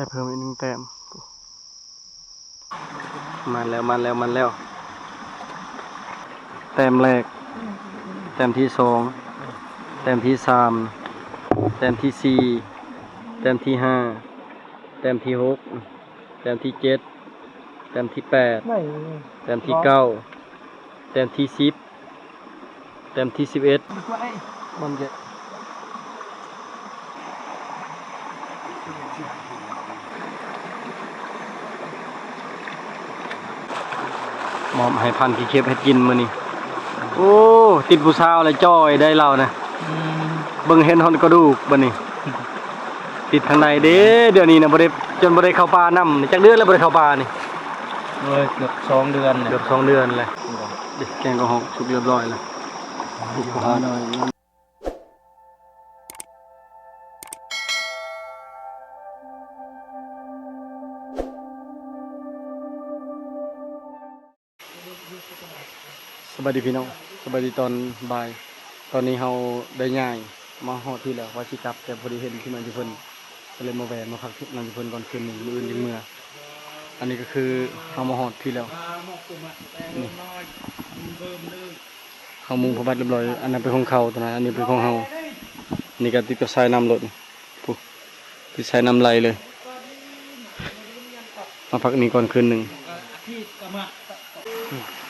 ໄດ້ເພີ່ມອີກໜຶ່ງແຕ້ມ. ມາແລ້ວ ມາແລ້ວ ມາແລ້ວ ແຕ້ມແລກ ແຕ້ມທີສອງ ແຕ້ມທີສາມ ແຕ້ມທີສີ່ ແຕ້ມທີຫ້າ ແຕ້ມທີຫົກ ແຕ້ມທີເຈັດ ແຕ້ມທີແປດ ໄດ້ ແຕ້ມທີເກົ້າ ແຕ້ມທີສິບ ແຕ້ມທີສິບເອັດ ມັນຈະ ມອບໃຫ້ພັນຂີ້ເຂັບເຮັດກິນມື້ນີ້. ໂອ້ ຕິດຜູ້ສາວແລ້ວຈ່ອຍໄດ໋ລາວນະ. ອືມ ເບິ່ງເຫັນຮອດກະດູກບັດນີ້. ຕິດທາງໃດເດ້ ດຽວນີ້ນະ ບໍ່ໄດ້ ຈົນບໍ່ໄດ້ເຂົ້າປ່ານຳ. ຈັກເດືອນແລ້ວບໍ່ໄດ້ເຂົ້າປ່ານີ້? ໂອ້ຍ ເກືອບສອງເດືອນແລ້ວ ເກືອບສອງເດືອນແລ້ວ. ເດ້ ແກງກະຮອກສຸກຮຽບຮ້ອຍແລ້ວ. ສະບາຍດີພີ່ນ້ອງ ສະບາຍດີຕອນບ່າຍ. ຕອນນີ້ເຮົາໄດ້ຍ້າຍມາຮອດພີ້ແລ້ວ ວ່າຊິກັບ ແຕ່ພໍດີເຫັນທີມງານຢູ່ເພິ່ນ ກໍເລີຍມາແວ່ມາພັກນຳຢູ່ເພິ່ນກ່ອນຄືນໜຶ່ງ ມື້ອື່ນຈຶ່ງເມືອ. ອັນນີ້ກໍຄືເຮົາມາຮອດພີ້ແລ້ວ ນີ້ ເຮົາມຸງຜ້າບັດຮຽບຮ້ອຍ. ອັນນັ້ນເປັນຂອງເຂົາ ຕົວນັ້ນ ອັນນີ້ເປັນຂອງເຮົາ. ນີ້ກໍຕິດກັບສາຍນ້ຳໂລດ ນີ້ ພຸ້ນ ຕິດສາຍນ້ຳໄຫຼເລີຍ. ມາພັກນີ້ກ່ອນຄືນໜຶ່ງ.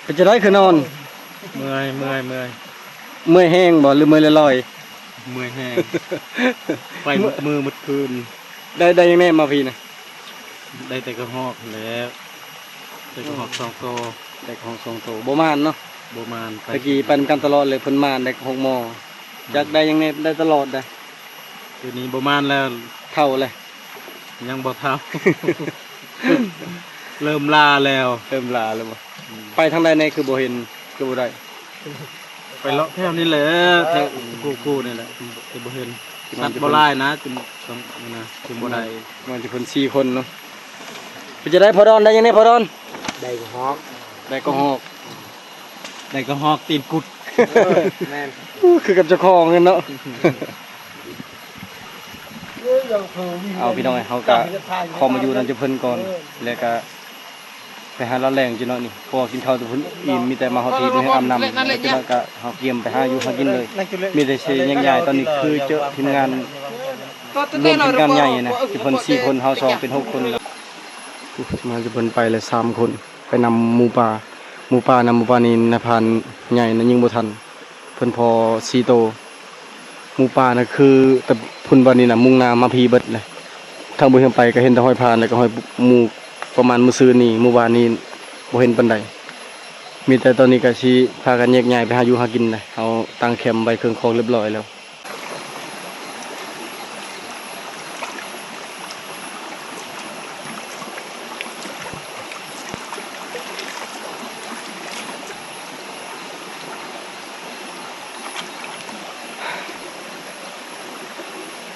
ເປັນຈັ່ງໃດຄືນອນ? ເມື່ອຍ ເມື່ອຍ ເມື່ອຍ. ເມື່ອຍແຮງບໍ່ ຫຼືເມື່ອຍລອຍໆ? ເມື່ອຍແຮງ ໄປໝົດມື້ໝົດຄືນ. ໄດ້ ໄດ້ຫຍັງແດ່ມາພີ້ນະ? ໄດ້ແຕ່ກະຮອກຫັ້ນແຫຼະ ໄດ້ກະຮອກສອງໂຕ. ໄດ້ກະຮອກສອງໂຕ ບໍ່ໝານເນາະ. ບໍ່ໝານ. ຕະກີ້ໄປນຳກັນຕະຫຼອດເລີຍ ເພິ່ນໝານໄດ້ກະຮອກໝໍ້. ອືມ ຈັກໄດ້ຫຍັງແດ່ ໄດ້ຕະຫຼອດໄດ໋. ດຽວນີ້ບໍ່ໝານແລ້ວ ເຖົ້າແລ້ວ. ຍັງບໍ່ເຖົ້າ ເລີ່ມລ້າແລ້ວ. ເລີ່ມລ້າແລ້ວບໍ່? ອືມ ໄປທາງໃດແດ່ ຄືບໍ່ເຫັນ ຄືບໍ່ໄດ້? ໄປເລາະແຖວນີ້ແຫຼະ ແຖວຄູໆນີ້ແຫຼະ ແຕ່ບໍ່ເຫັນ. ສັດບໍ່ຫຼາຍນະ ຈຶ່ງ ຈັ່ງນະ ຈຶ່ງບໍ່ໄດ້. ມັນຈະເພິ່ນສີ່ຄົນເນາະ. ເປັນຈັ່ງໃດພໍ່ດອນ ໄດ້ຫຍັງແດ່ພໍ່ດອນ? ໄດ້ກະຮອກ ໄດ້ກະຮອກ ໄດ້ກະຮອກຕີນກຸດ. ເອີ ແມ່ນ ຄືກັບເຈົ້າຂອງກັນເນາະ. ເອົາ ພີ່ນ້ອງເອີຍ ເຮົາກະຂໍມາຢູ່ນຳເຈົ້າເພິ່ນກ່ອນ ແລ້ວກະໄປຫາລາວແລງຈັກໜ້ອຍນີ້ ເພາະວ່າກິນເຂົ້າແຕ່ເພິ່ນອີ່ມ ມີແຕ່ມາຮອດທີ່ບໍ່ໄດ້ອາບນ້ຳ. ແລ້ວຈັກໜ້ອຍກະເຮົາກຽມໄປຫາຢູ່ຫາກິນເລີຍ ມີແຕ່ຊິແຍກຍ້າຍ. ຕອນນີ້ຄືເຈີທີມງານ ລວມທີມງານໃຫຍ່ນະ ທີ່ເພິ່ນສີ່ຄົນ ເຮົາສອງເປັນຫົກຄົນ. ມາທີ່ເພິ່ນໄປແລ້ວສາມຄົນ ໄປນຳໝູປ່າ. ໝູປ່ານະ ໝູປ່ານີ້ນາຍພານໃຫຍ່ນະຍິງບໍ່ທັນ ເພິ່ນພໍສີ່ໂຕ. ໝູປ່ານະຄືແຕ່ພຸ້ນບາດນີ້ນະ ມຸ່ງໜ້າມາພີ້ເບິດເລີຍ. ທາງບໍ່ຮຽງໄປກໍເຫັນແຕ່ຮອຍຜ່ານ ແລ້ວກໍຮອຍໝູ ປະມານມື້ຊືນນີ້ ມື້ວານນີ້ບໍ່ເຫັນປານໃດ. ມີແຕ່ຕອນນີ້ກໍຊິພາກັນແຍກຍ້າຍໄປຫາຢູ່ຫາກິນນະ. ເຮົາຕັ້ງແຄມໄວ້ເຄິ່ງຄອງຮຽບຮ້ອຍແລ້ວ.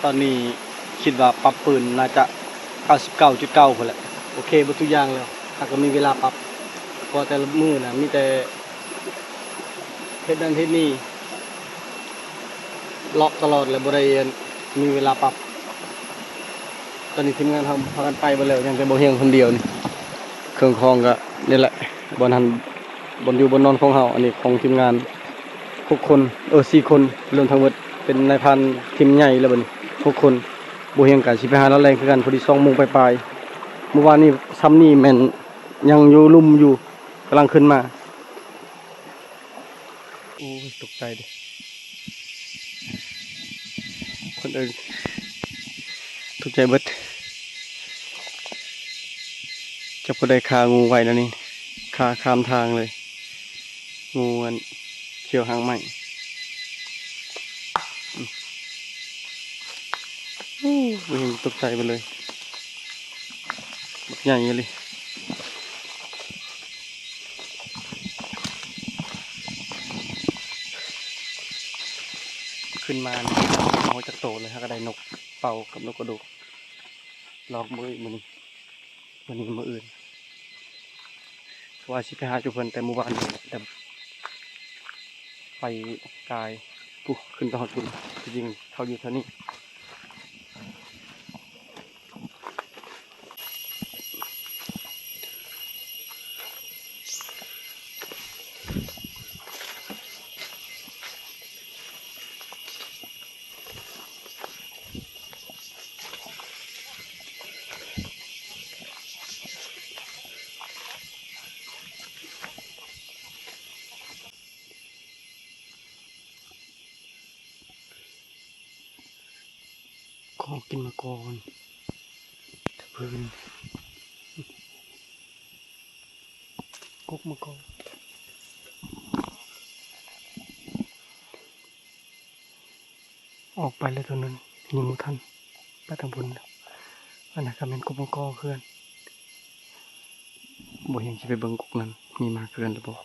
ຕອນນີ້ຄິດວ່າປັບພື້ນໜ້າຈະເກົ້າສິບເກົ້າຈຸດເກົ້າພຸ້ນແຫຼະ. ໂອເຄເບິດທຸກຢ່າງແລ້ວ ຫາກກໍມີເວລາປັບ ເພາະແຕ່ລະມື້ນະມີແຕ່ ເຮັດນັ້ນເຮັດນີ້ ເລາະຕະຫຼອດ ແລະ ບໍ່ໄດ້ ອັນ ມີເວລາປັບ. ຕອນນີ້ທີມງານເຮົາພາກັນໄປເບິດແລ້ວ ຍັງແຕ່ບໍ່ຮຽງຄົນດຽວນີ້. ເຄື່ອງຂອງກໍນີ້ແຫຼະ ບ່ອນຫັ້ນ ບ່ອນຢູ່ບ່ອນນອນຂອງເຮົາ. ອັນນີ້ຂອງທີມງານຫົກຄົນ ເອີ ສີ່ຄົນ ລວມທັງໝົດເປັນນາຍພານທີມໃຫຍ່ແລ້ວບັດນີ້ ຫົກຄົນ. ບໍ່ຮຽງກໍຊິໄປຫາລາວແລງຄືກັນ ພໍດີສອງໂມງປາຍໆ. ມື້ວານນີ້ຊ່ຳນີ້ແມ່ນຍັງຢູ່ລຸ່ມຢູ່ ກຳລັງຂຶ້ນມາ. ໂອ້ຍ ຕົກໃຈເດ້ ຄົນເອີຍ ຕົກໃຈເບິດ. ຈັກຜູ້ໃດຂ້າງູໄວ້ແນວນີ້ ຂ້າຂ້າມທາງເລີຍ ງູອັນຂຽວຫາງໄມ້. ໂອ້ ເຫັນຕົກໃຈເບິດເລີຍ ບັກໃຫຍ່ອີ່ຫຼີ. ຂຶ້ນມານີ້ ບໍ່ຮູ້ຈັກໂຕເລີຍ ຫາກະໄດ້ນົກເປົ້າກັບນົກກະດູກ ລອກມື້ ມື້ນີ້ ມື້ນີ້ມື້ອື່ນ. ວ່າຊິໄປຫາຈຸເພິ່ນແຕ່ມື້ວານນີ້ ແຕ່ໄປກາຍ ພຸ້ນ ຂຶ້ນໄປຮອດພຸ້ນ ທີ່ຈິງເຂົາຢູ່ແຖວນີ້. ກອກກິນໝາກກອກ ຕະເພີນ ກົກໝາກກອກ ອອກໄປແລ້ວໂຕໜຶ່ງ ຍັງບໍ່ທັນ ໄປທາງພຸ້ນແລ້ວ. ອັນນັ້ນກະແມ່ນກົກໝາກກອກຄືກັນ. ບໍ່ ຍັງຊິໄປເບິ່ງກົກນັ້ນ ມີໝາເກີນຫຼືບໍ່.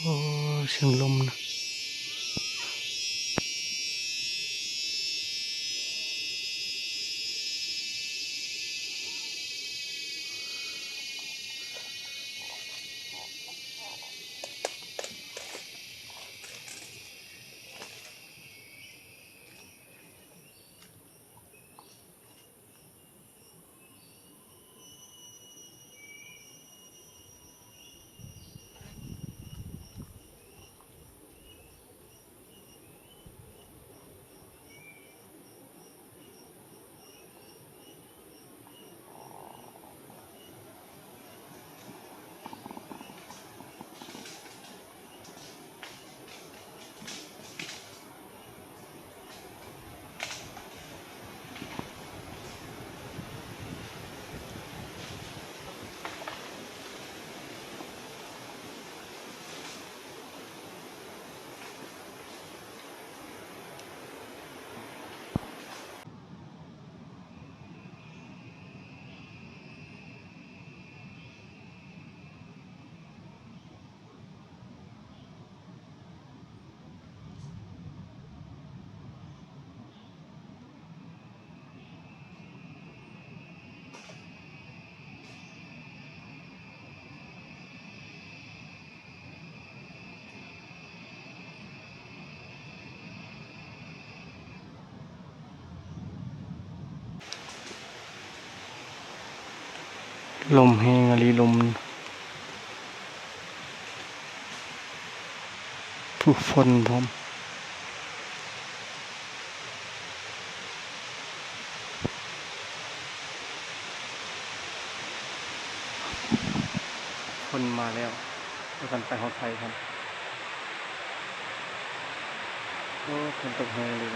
ໂອ້ ສຽງລົມນະ. ລົມແຮງອີ່ຫຼີ ລົມ ຜູ້ ຝົນພ້ອມ. ຄົນມາແລ້ວ ບໍ່ທັນໄປຮອດໃສຊ້ຳ. ໂອ້ ຝົນຕົກແຮງເລີຍ.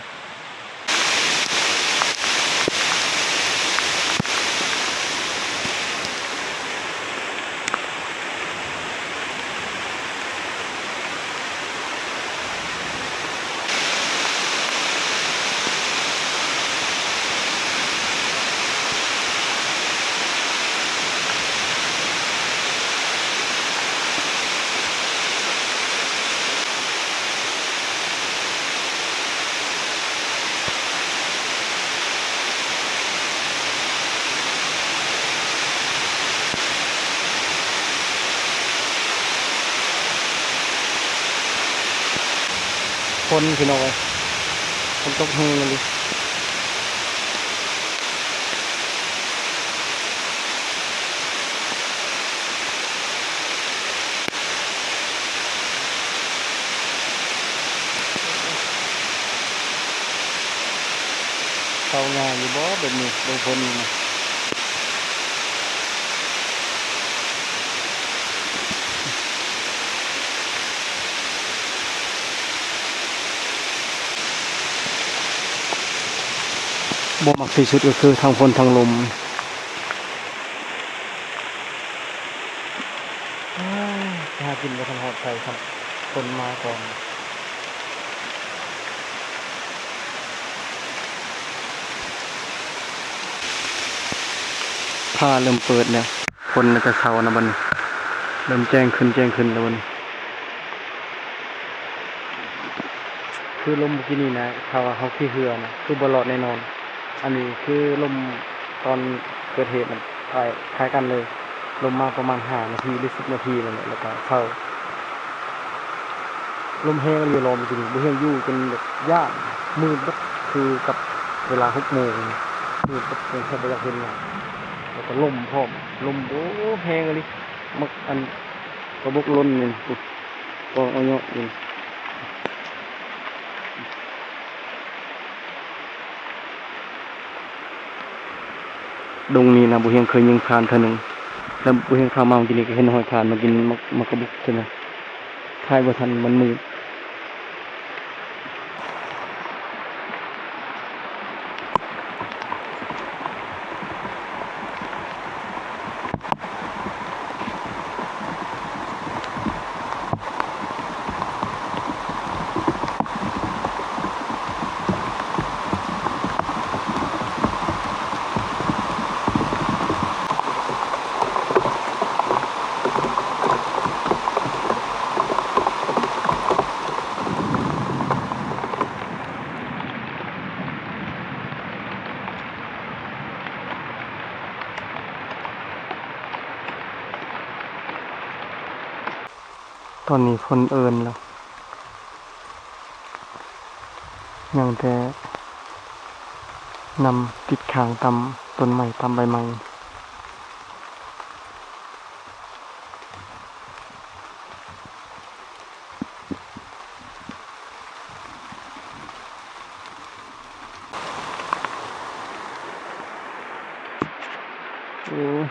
ຝົນພີ່ນ້ອງເອີຍ ຝົນຕົກແຮງອີ່ຫຼີ. ເຂົ້າງ່າຍຢູ່ບໍ່ແບບນີ້ ເບິ່ງຝົນນີ້ນະ? ບໍ່ມັກທີ່ສຸດກໍຄືທັງຝົນທັງລົມ. ເອີຍ ໄປຫາກິນບໍ່ທັນຮອດໃສຊ້ຳ ຝົນມາກ່ອນ. ຟ້າເລີ່ມເປີດແລ້ວ ຝົນໜ້າຈະເຊົານະບັດນີ້ ເລີ່ມແຈ້ງຂຶ້ນ ແຈ້ງຂຶ້ນແລ້ວບັດນີ້. ຄືລົມມື້ກີ້ນີ້ນະ ຖ້າວ່າເຮົາຂີ່ເຮືອນະ ຄືບໍ່ລອດແນ່ນອນ. ອັນນີ້ຄືລົມຕອນເກີດເຫດນະ ຄ້າຍ ຄ້າຍກັນເລີຍ ລົມມາປະມານຫ້ານາທີ ຫຼື ສິບນາທີນັ້ນແຫຼະ ແລ້ວກໍເຊົາ. ລົມແຮງອີ່ຫຼີ ລອມຢູ່ນີ້ ບໍ່ຮຽງຢູ່ຈົນແບບຢ້ານ ມືດເບິດ ຄືກັບເວລາຫົກໂມງ ມືດເບິດ ແທບບໍ່ຢາກເຫັນຫຍັງ ແລ້ວກໍລົມພ້ອມ ລົມ ໂອ້ ແຮງອີ່ຫຼີ. ໝາກອັນ ໝາກກະບົກຫຼົ່ນນີ້ ກອງເອົາເຍາະຢູ່. ດົງນີ້ນະ ບໍ່ຮຽງເຄີຍຍ່າງຜ່ານເທື່ອໜຶ່ງ ແລ້ວບໍ່ຮຽງຂ້າມາມື້ກີ້ນີ້ ກໍເຫັນຮອຍຜ່ານມາກິນໝາກ ໝາກກະບົກເທື່ອໜຶ່ງ ຖ່າຍບໍ່ທັນ ມັນມືດ. ຕອນນີ້ຝົນເອີ້ນແລ້ວ ຍັງແຕ່ນ້ຳຕິດຄ້າງຕາມຕົ້ນໄມ້ ຕາມໃບໄມ້. ໂອ້ຍ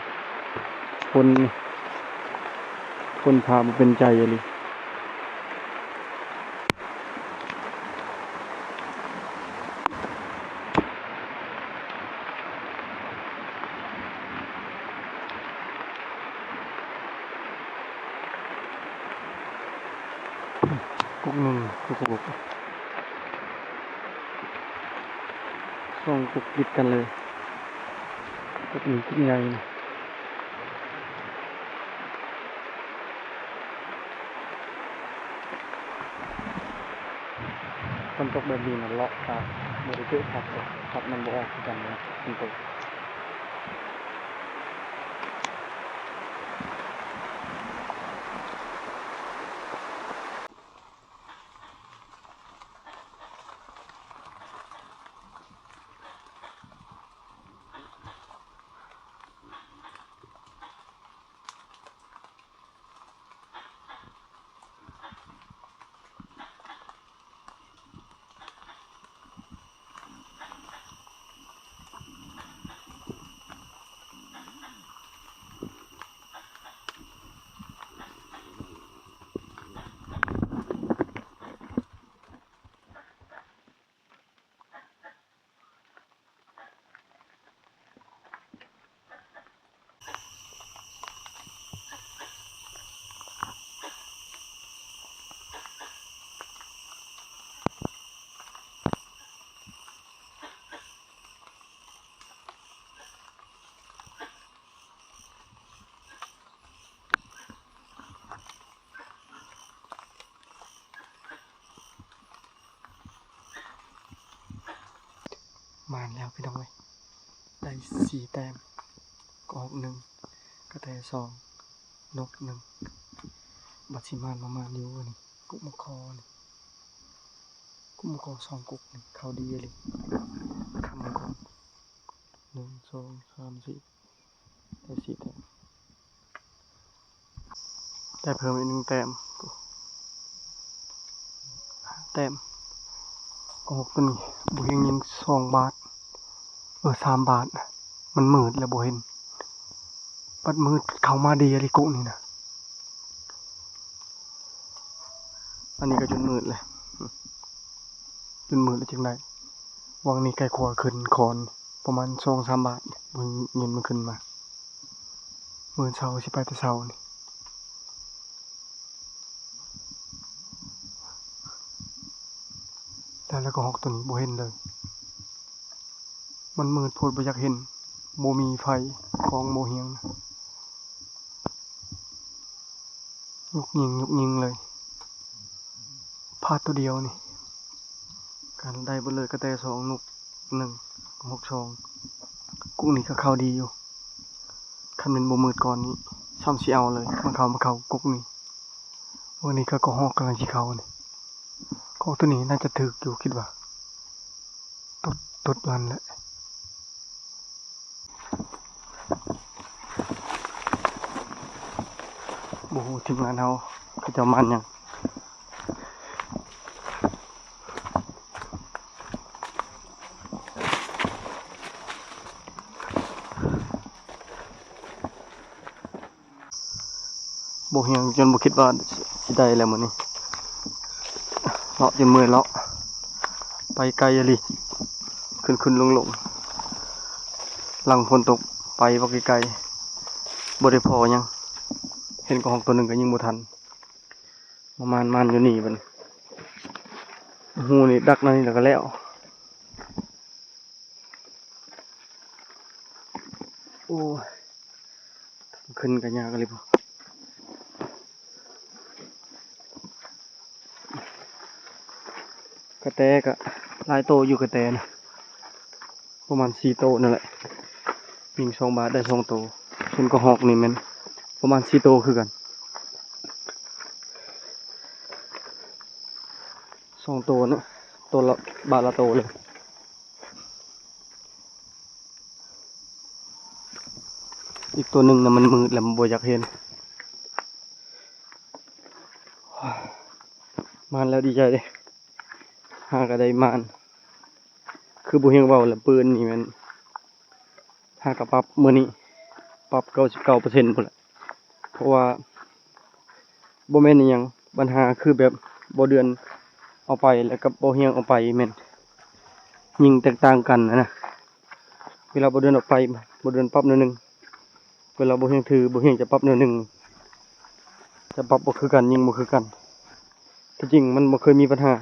ຝົນ ຝົນຟ້າບໍ່ເປັນໃຈອີ່ຫຼີ. ກົກໜຶ່ງ ກົກ ກົກ ສອງກົກຕິດກັນເລີຍ ກົກໜຶ່ງກົກໃຫຍ່. ຝົນຕົກແບບນີ້ນະ ເລາະກະບໍ່ໄດ້ເຈາະພັກດອກ ພັກມັນບໍ່ອອກຄືກັນນະ ຝົນຕົກ. ມານແລ້ວພີ່ນ້ອງເອີຍ ໄດ້ສີ່ແຕ້ມ ກະຮອກໜຶ່ງ ກະແຕສອງ ນົກໜຶ່ງ. ບັດຊິມານບໍ່ມານຢູ່ນີ້ ກຸມາຄໍນີ້. ໝູ່ເຂົາສອງກົກນີ້ເຂົ້າດີອີ່ຫຼີ. ຄຳໝູ່ເຂົາ ໜຶ່ງ ສອງ ສາມ ສີ່ ໄດ້ສີ່ແຕ້ມ. ໄດ້ເພີ່ມອີກໜຶ່ງແຕ້ມ ຫ້າແຕ້ມ. ກະຫົກໂຕນີ້ບໍ່ເຫັນຍິງສອງບາດ ເອີ ສາມບາດ. ມັນມືດແລ້ວບໍ່ເຫັນ ບັດມືດເຂົ້າມາດີອີ່ຫຼີກົກນີ້ນະ. ອັນນີ້ກໍຈົນມືດແລ້ວ ຈົນມືດແລ້ວຈຶ່ງໄດ້. ຫວ່າງນີ້ໃກ້ຂົວຂຶ້ນຄອນປະມານສອງສາມບາດ ບໍ່ເຫັນມັນຂຶ້ນມາ. ມື້ເຊົ້າຊິໄປແຕ່ເຊົ້ານີ້ ແລ້ວ ແລ້ວກໍຮອກໂຕນີ້ບໍ່ເຫັນເລີຍ. ມັນມືດໂພດ ບໍ່ຢາກເຫັນ ບໍ່ມີໄຟຂອງບໍ່ຮຽງນະ. ຍຸກຍິງ ຍຸກຍິງເລີຍ. ພາດໂຕດຽວນີ້ ກະໄດ້ເບິດເລີຍ ກະແຕສອງ ນົກໜຶ່ງ ຫົກສອງ. ກຸກນີ້ກະເຂົ້າດີຢູ່ ຄັນແມ່ນບໍ່ມືດກ່ອນນີ້ ຊ້ຳຊິເອົາເລີຍ. ມາເຂົ້າ ມາເຂົ້າກຸກນີ້. ມື້ນີ້ກະ ກະຮອກກຳລັງຊິເຂົ້ານີ້. ກະຮອກໂຕນີ້ໜ້າຈະຖືກຢູ່ ຄິດວ່າ ຕົດ ຕົດຢູ່ຫັ້ນແຫຼະ. ບໍ່ຮູ້ທີມງານເຮົາ ເຂົາເຈົ້າມານຫຍັງ. ບໍ່ຮຽງຈົນບໍ່ຄິດວ່າຊິໄດ້ແລ້ວມື້ນີ້ ເລາະຈົນເມື່ອຍເລາະ ໄປໄກອີ່ຫຼີ ຂຶ້ນໆລົງໆ ຫຼັງຝົນຕົກໄປບໍ່ໄກໆ ບໍ່ໄດ້ພໍຫຍັງ ເຫັນກະຮອກໂຕໜຶ່ງກະຍິງບໍ່ທັນ. ມາມານ ມານຢູ່ນີ້ບັດນີ້ ຮູນີ້ດັກແນວນີ້ແລ້ວກະແລ້ວ. ໂອ້ຍ ຂຶ້ນກະຍາກອີ່ຫຼີ ກະແຕກະຫຼາຍໂຕຢູ່ ກະແຕນະ ປະມານສີ່ໂຕນັ້ນແຫຼະ. ຍິງສອງບາດໄດ້ສອງໂຕ. ສ່ວນກະຮອກນີ້ແມ່ນປະມານສີ່ໂຕຄືກັນ ສອງໂຕນະ ໂຕລະ ບາດລະໂຕເລີຍ. ອີກໂຕໜຶ່ງນະ ມັນມືດແລ້ວ ມັນບໍ່ຢາກເຫັນ. ມານແລ້ວດີໃຈເດ້ ຫາກະໄດ້ມານ. ຄືບໍ່ຮຽງເວົ້າແຫຼະ ປືນນີ້ແມ່ນ ຫາກະປັບມື້ນີ້ ປັບເກົ້າສິບເກົ້າເປີເຊັນພຸ້ນແຫຼະ. ເພາະວ່າບໍ່ແມ່ນອີ່ຫຍັງ ບັນຫາຄືແບບບໍ່ເດືອນເອົາໄປ ແລ້ວກັບບໍ່ຮຽງເອົາໄປ ແມ່ນຍິງແຕກຕ່າງກັນຫັ້ນນະ. ເວລາບໍ່ເດືອນເອົາໄປ ບໍ່ເດືອນປັບໜ້ອຍໜຶ່ງ ເວລາບໍ່ຮຽງຖື ບໍ່ຮຽງຈະປັບໜ້ອຍໜຶ່ງ ຈະປັບບໍ່ຄືກັນ ຍິງບໍ່ຄືກັນ. ທີ່ຈິງມັນບໍ່ເຄີຍມີບັນຫາ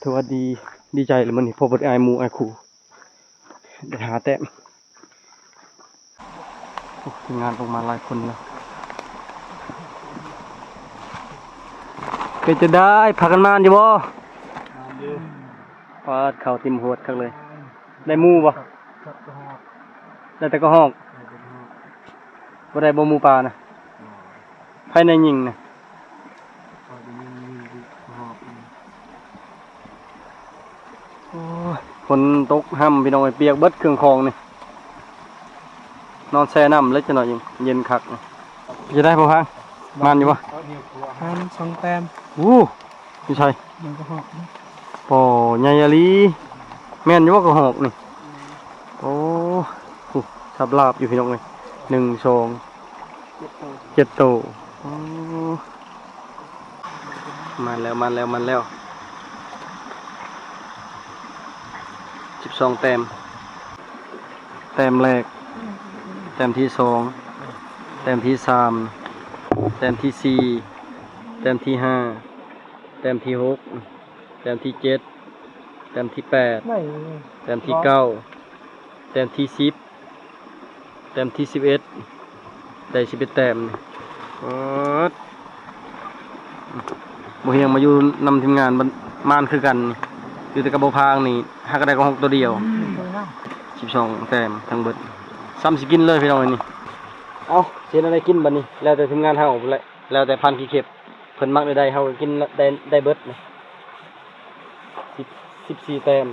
ຖືວ່າດີ ດີໃຈແຫຼະມື້ນີ້ ພໍບໍ່ໄດ້ອາຍໝູ່ອາຍຄູ່ ໄດ້ຫ້າແຕ້ມ. ໂອ້ ທີມງານລົງມາຫຼາຍຄົນແລ້ວ. ເປັນຈັ່ງໃດ ພາກັນມານຢູ່ບໍ່? ມານຢູ່. ປາດ ເຂົ້າເຕັມຫວດຄັກເລີຍ. ໄດ້ໝູ່ບໍ່? ໄດ້ແຕ່ກະຮອກ. ບໍ່ໄດ້ບໍ່ໝູ່ປ່ານະ? ໃຜໄດ້ຍິງນະ? ໂອ້ຍ ຝົນຕົກຮ່ຳ ພີ່ນ້ອງເອີຍ ປຽກເບິດເຄື່ອງຂອງນີ້ ນອນແຊ່ນ້ຳເລີຍຈັກໜ້ອຍ ເຢັນຄັກ. ເປັນຈັ່ງໃດພໍ່ພັງ ມານຢູ່ບໍ່? ມານສອງແຕ້ມ. ໂອ້ ຢູ່ໃສ? ມັນກະຮອກ. ໂອ້ ໃຫຍ່ອີ່ຫຼີ. ແມ່ນຢູ່ບໍ່ກະຮອກນີ້? ໂອ້ ໂຫ ສັບລາບຢູ່ພີ່ນ້ອງເອີຍ ໜຶ່ງ ສອງ ເຈັດໂຕ. ໂອ້ ມາແລ້ວ ມາແລ້ວ ມາແລ້ວ ສິບສອງແຕ້ມ. ແຕ້ມແລກ ແຕ້ມທີສອງ ແຕ້ມທີສາມ ແຕ້ມທີສີ່ ແຕ້ມທີຫ້າ ແຕ້ມທີຫົກ ແຕ້ມທີເຈັດ ແຕ້ມທີແປດ ແຕ້ມທີເກົ້າ ແຕ້ມທີສິບ ແຕ້ມທີສິບເອັດ ໄດ້ສິບເອັດແຕ້ມ. ປາດ ບໍ່ຮຽງມາຢູ່ນຳທີມງານ ມັນ ມານຄືກັນ ຢູ່ແຕ່ກັບບໍ່ພາງນີ້ ຫາກະໄດ້ກະຮອກໂຕດຽວ. ສິບສອງແຕ້ມທັງເບິດ ຊ້ຳຊິກິນເລີຍພີ່ນ້ອງເອີຍນີ້. ເອົ້າ ຊິເຮັດແນວໃດກິນບັດນີ້ ແລ້ວແຕ່ທີມງານເຮົາພຸ້ນແຫຼະ ແລ້ວແຕ່ພັນຂີ້ເຂັບ. ເພິ່ນມັກແນວໃດເຮົາກໍກິນໄດ້ ໄດ້ເບິດນະ. ສິບ ສິບສີ່ແຕ້ມ.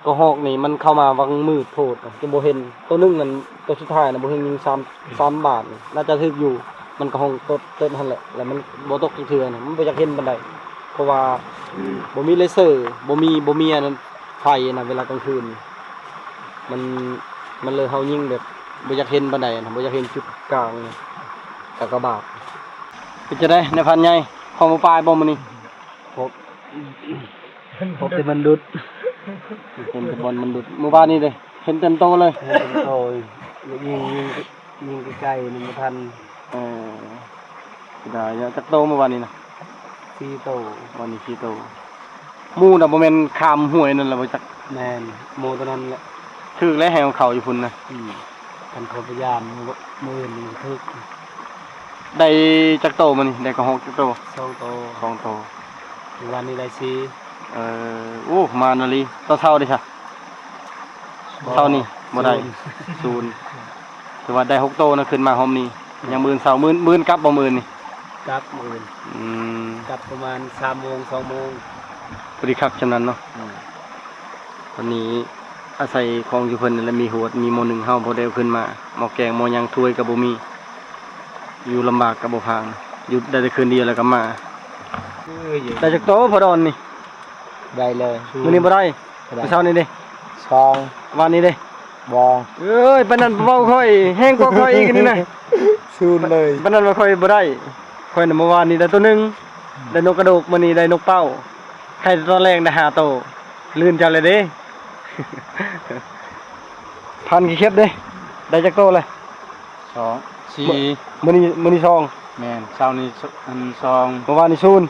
ກະຮອກນີ້ມັນເຂົ້າມາຫວ່າງມືດໂພດ ຈົນບໍ່ເຫັນ. ໂຕໜຶ່ງນັ້ນ ໂຕສຸດທ້າຍນະ ບໍ່ເຫັນຍິງສາມ ສາມບາດ ໜ້າຈະຖືກຢູ່. ມັນກະຮ້ອງຕົດເຕີບຫັ້ນແຫຼະ ແລ້ວມັນບໍ່ຕົກຈັກເທື່ອນະ. ມັນບໍ່ຢາກເຫັນປານໃດ ເພາະວ່າບໍ່ມີເລເຊີ ບໍ່ມີ ບໍ່ມີອັນນັ້ນ ໄຟນະ ເວລາກາງຄືນ ມັນ ມັນເລີຍເຮົາຍິງແບບບໍ່ຢາກເຫັນປານໃດນະ ບໍ່ຢາກເຫັນຈຸດກາງນະ ກາກະບາດ. ເປັນຈັ່ງໃດນາຍພັນໃຫຍ່ ພໍມາປາຍບໍ່ມື້ນີ້? ພົບ ພົບແຕ່ມັນດຸດ ເຫັນແຕ່ບ່ອນມັນດຸດ. ມື້ວານນີ້ເດ້ ເຫັນເຕັມໂຕເລີຍ ເຫັນເຕັມໂຕ ຍິງ ຍິງ ຍິງໄກໆ ນີ້ບໍ່ທັນ. ເອີ ເສຍດາຍເນາະ. ຈັກໂຕມື້ວານນີ້ນະ? ສີ່ໂຕ. ວານນີ້ສີ່ໂຕ. ໝູ່ນະບໍ່ແມ່ນຂ້າມຫ້ວຍນັ້ນລະບໍ່ຈັກ? ແມ່ນ ໝູ່ໂຕນັ້ນແຫຼະ. ຖືກແລ້ວ ໃຫ້ເຂົາຢູ່ພຸ້ນນະ. ອືມ ຄັນເຂົາພະຍາຍາມມື້ອື່ນນີ້ຖືກ. ໄດ້ຈັກໂຕມື້ນີ້? ໄດ້ກະຮອກຈັກໂຕ? ສອງໂຕ. ສອງໂຕ. ມື້ວານນີ້ໄດ້ສີ່. ເອີ ໂອ້ ມານອີ່ຫຼີ. ຕອນເຊົ້າເດຊະ? ບໍ່ ເຊົ້ານີ້ບໍ່ໄດ້. ສູນ. ຖືວ່າໄດ້ຫົກໂຕນະ ຂຶ້ນມາຮອບນີ້. ອືມ ຍັງມື້ອື່ນເຊົ້າ. ມື້ ມື້ອື່ນກັບບໍ່ມື້ອື່ນນີ້? ກັບມື້ອື່ນ. ອືມ ກັບປະມານສາມໂມງ ສອງໂມງ ພໍດີຄັກຊ່ຳນັ້ນເນາະ. ອືມ ຕອນນີ້ອາໄສຂອງຢູ່ເພິ່ນນີ້ແຫຼະ ມີຫວດ ມີໝໍ້ໜຶ້ງ ເຮົາບໍ່ໄດ້ເອົາຂຶ້ນມາ. ໝໍ້ແກງ ໝໍ້ຫຍັງ ຖ້ວຍກໍບໍ່ມີ. ຢູ່ລຳບາກກັບບໍ່ພາງ ຢູ່ໄດ້ແຕ່ຄືນດຽວແລ້ວກໍມາ. ເອີຍ ໄດ້ຈັກໂຕພໍ່ດອນນີ້? ໄດ້ເລີຍ. ມື້ນີ້ບໍ່ໄດ້. ບໍ່ໄດ້. ມື້ເຊົ້ານີ້ເດ້? ສອງ. ວານນີ້ເດ້? ບໍ່. ເອີຍ ປານນັ້ນເວົ້າຂ້ອຍ ແຮງກວ່າຂ້ອຍອີກນີ້ນະ. ສູນເລີຍ. ປານນັ້ນວ່າຂ້ອຍບໍ່ໄດ້. ຂ້ອຍນະ ມື້ວານນີ້ໄດ້ໂຕໜຶ່ງ ອືມ ໄດ້ນົກກະໂດກ ມື້ນີ້ໄດ້ນົກເປົ້າ. ໄຂ່ຕອນແລງໄດ້ຫ້າໂຕ ລື່ນເຈົ້າແລ້ວເດ້. ພັນຂີ້ເຂັບເດ້ ໄດ້ຈັກໂຕແລ້ວ? ສອງ ສີ່. ມື້ ມື້ນີ້ ມື້ນີ້ສອງ. ແມ່ນ ເຊົ້ານີ້ ອັນ ສອງ. ມື້ວານນີ້ສູນ.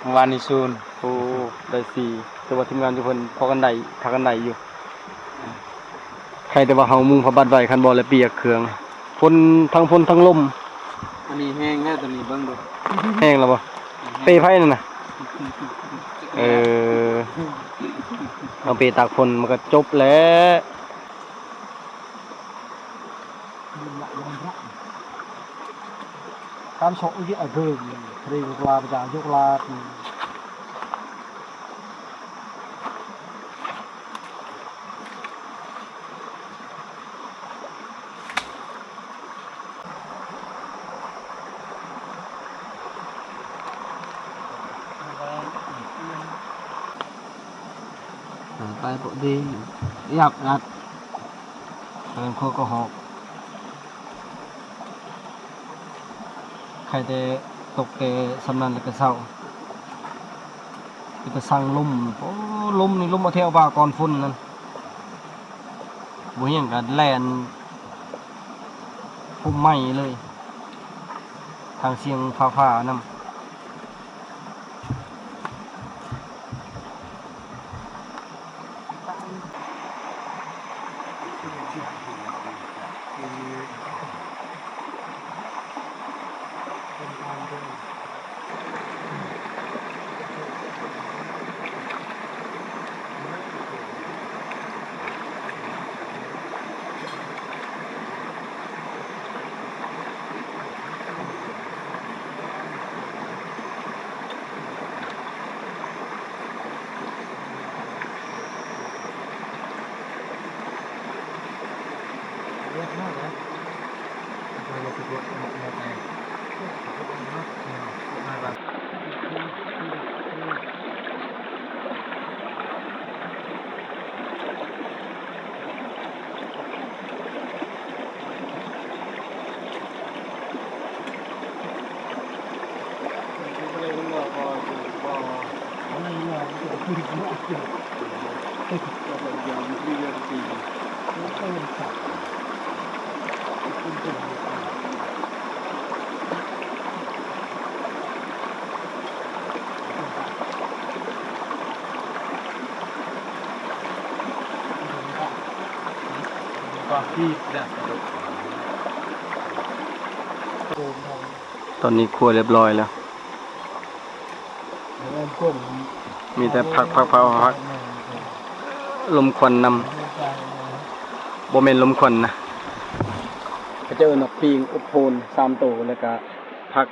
ມື້ວານນີ້ສູນ. ໂອ້ ໄດ້ສີ່. ແຕ່ວ່າທີມງານຢູ່ເພິ່ນພໍກັນໄດ້ ພາກັນໄດ້ຢູ່. ໃຄແຕ່ວ່າເຮົາມຸງຜ້າບັດໄວ້ ຄັນບໍ່ແລ້ວປຽກເຄື່ອງ. ຝົນ ທັງຝົນທັງລົມ. ອັນນີ້ແຮງແລ້ວ ຕົວນີ້ເບິ່ງດູ. ແຮງແລ້ວບໍ່? ແຮງ. ເປໃຜນັ້ນນະ? ເອີ ເອົາເປຕາກຝົນມັນກໍຈົບແລ້ວ. Tam sok iki ageng, kering kelar, jajuk lar. Tay pok di, yap ngat. ເພິ່ນຄົນກໍຮອກ ໄຄແຕ່ຕົກແຕ່ຊ່ຳນັ້ນແລ້ວກໍເຊົາ. ໄປສັ່ງລົມ ໂອ້ ລົມນີ້ ລົມເອົາແຖວວ່າກ່ອນຝົນນັ້ນ ບໍ່ຮຽງກໍແລ່ນພົມໄໝ້ເລີຍ ທັງສຽງຟ້າຜ່ານຳ.ຕອນນີ້ຄົວຮຽບຮ້ອຍແລ້ວ ມີແຕ່ພັກ ພັກ ພັກ ພັກ ລົມຄວັນນຳ ບໍ່ແມ່ນລົມຄວັນນະ ເຂົາເຈົ້າເອີ້ນວ່າປີ້ງອົບໂພນສາມໂຕ ແລ້ວກະຜັ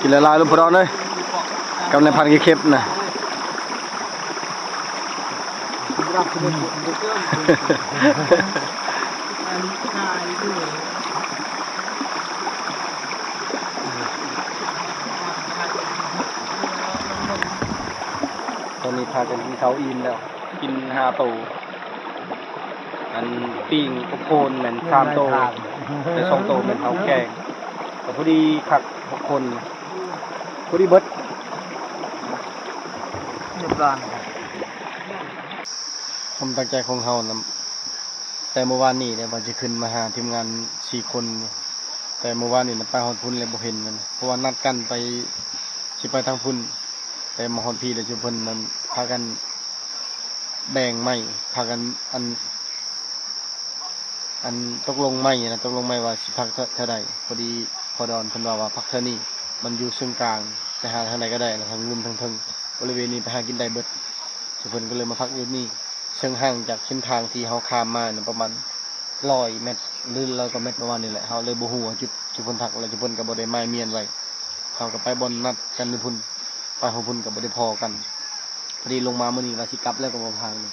ກິນຫຼາຍໆ ລູກພໍ່ດອນເອີຍ ກັບນາຍພັນເຂັບນະ. ຕອນນີ້ພາກັນກິນເຂົ້າອີ່ມແລ້ວ ກິນຫ້າໂຕ ອັນປີ້ງອົບໂພນແມ່ນສາມໂຕ ແຕ່ສອງໂຕແມ່ນເຮົາແກງ ກໍພໍດີຄັກ ຫົກຄົນ ພໍດີເບິດ. ຄວາມຕັ້ງໃຈຂອງເຮົານຳ ແຕ່ມື້ວານນີ້ແຫຼະວ່າຈະຂຶ້ນມາຫາທີມງານສີ່ຄົນ ແຕ່ມື້ວານນີ້ນະໄປຮອດພຸ້ນແລ້ວບໍ່ເຫັນມັນ ເພາະວ່ານັດກັນໄປ ຊິໄປທາງພຸ້ນ ແຕ່ມາຮອດພີ້ແລ້ວ ຈຸເພິ່ນນັ້ນພາກັນແບ່ງໄມ້ ພາກັນ ອັນ ອັນ ຕົກລົງໄມ້ນະ ຕົກລົງໄມ້ວ່າຊິພັກເທົ່າ ເທົ່າໃດ. ພໍດີພໍ່ດອນເພິ່ນເວົ້າວ່າພັກເທົ່ານີ້ ມັນຢູ່ເຊິ່ງກາງ ໄປຫາທາງໃດກໍໄດ້ ແລ້ວທາງລຸ່ມທາງເທິງ ບໍລິເວນນີ້ໄປຫາກິນໄດ້ເບິດ ຈຸເພິ່ນກໍເລີຍມາພັກຢູ່ນີ້. ເຊິ່ງຫ່າງຈາກເສັ້ນທາງທີ່ເຮົາຂ້າມມານັ້ນປະມານຮ້ອຍແມັດ ຫຼື ຮ້ອຍກວ່າແມັດປະມານນີ້ແຫຼະ ເຮົາເລີຍບໍ່ຮູ້ວ່າຈຸດ ຈຸເພິ່ນພັກ ແລ້ວຈຸເພິ່ນກໍບໍ່ໄດ້ໝາຍມ້ຽນໄວ້ ເຮົາກໍໄປບ່ອນນັດກັນຢູ່ພຸ້ນ ໄປຮອດພຸ້ນກໍບໍ່ໄດ້ພໍ້ກັນ. ພໍດີລົງມາມື້ນີ້ວ່າຊິກັບແລ້ວກໍບໍ່ພາກັນ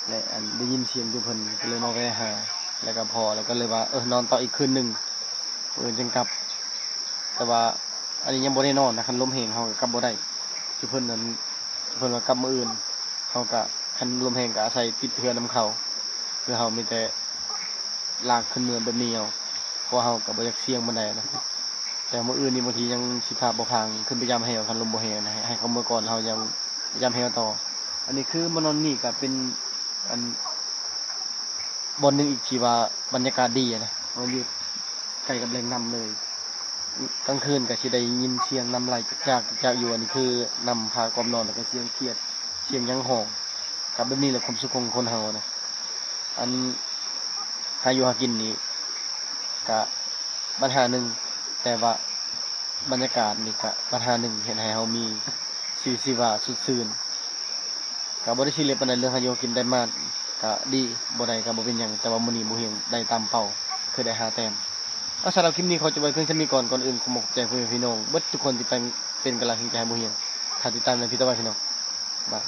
ແລະ ອັນ ໄດ້ຍິນສຽງຢູ່ເພິ່ນ ກໍເລີຍມາແວ່ຫາ ແລ້ວກໍພໍ້ ແລ້ວກໍເລີຍວ່າ ເອີ ນອນຕໍ່ອີກຄືນໜຶ່ງ ມື້ອື່ນຈຶ່ງກັບ. ແຕ່ວ່າອັນນີ້ຍັງບໍ່ແນ່ນອນນະ ຄັນລົມແຮງເຮົາກໍກັບບໍ່ໄດ້ ຈຸເພິ່ນນັ້ນ ເພິ່ນວ່າກັບມື້ອື່ນ ເຮົາກໍ ຄັນລົມແຮງກໍອາໄສຕິດເຮືອນຳເຂົາ ຄືເຮົາມີແຕ່ລາກຂຶ້ນເມືອແບບນີ້ເອົາ ເພາະເຮົາກໍບໍ່ຢາກສ່ຽງປານໃດນະ. ແຕ່ມື້ອື່ນນີ້ບາງທີຍັງຊິພາພໍ່ພາງຂຶ້ນໄປຢາມແຮ້ວ ຄັນລົມບໍ່ແຮງນະ ໃຫ້ ໃຫ້ເຂົາເມືອກ່ອນ ເຮົາຍັງຢາມແຮ້ວຕໍ່. ອັນນີ້ຄືມານອນນີ້ກໍເປັນ ອັນ ບ່ອນໜຶ່ງອີກທີ່ວ່າບັນຍາກາດດີນະ ມັນຢູ່ໃກ້ກັບແຫຼ່ງນ້ຳເລີຍ. ກາງຄືນກໍຊິໄດ້ຍິນສຽງນ້ຳໄຫຼຈາກໆ ຈາກຢູ່ ອັນນີ້ຄືນ້ຳພາກ່ອມນອນ ແລ້ວກໍສຽງຂຽດ ສຽງຫຍັງຮ້ອງ ກໍແບບນີ້ແຫຼະຄວາມສຸກຂອງຄົນເຮົານະ. ອັນຫາຢູ່ຫາກິນນີ້ກະບັນຫາໜຶ່ງ ແຕ່ວ່າບັນຍາກາດນີ້ກະບັນຫາໜຶ່ງ ເຮັດໃຫ້ເຮົາມີຊີວິດຊີວາສົດຊື່ນ. ກະບໍ່ໄດ້ຊີຣຽສປານໃດເລື່ອງຫາຢູ່ຫາກິນ ໄດ້ມາກະດີ ບໍ່ໄດ້ກະບໍ່ເປັນຫຍັງ ແຕ່ວ່າມື້ນີ້ບໍ່ຮຽງໄດ້ຕາມເປົ້າ ຄືໄດ້ຫ້າແຕ້ມ. ເອົາ ສຳລັບຄລິບນີ້ຂໍຈົບໄວ້ພຽງສ່ຳນີ້ກ່ອນ. ກ່ອນອື່ນຂໍຂອບໃຈພໍ່ແມ່ພີ່ນ້ອງເບິດທຸກຄົນທີ່ເປັນ ເປັນກຳລັງແຮງໃຈໃຫ້ບໍ່ຮຽງ ຖ້າຕິດຕາມໃນຄລິບຕໍ່ໄປພີ່ນ້ອງ ບາຍ.